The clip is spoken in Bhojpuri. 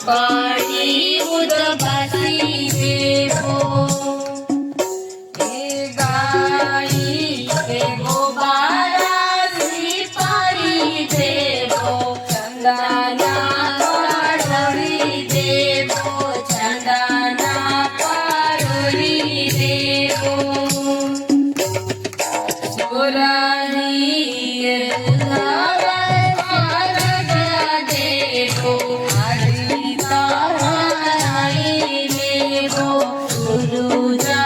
पकड़ी उदबासी देवो। ए गाई के गोबारा सिपाही देवो, चंदना पाडोरी देवो, चंदना पाडोरी देवो। सुरही के दुधवा अर्घ देवो, आदिता हराई लेवो, सुरुजा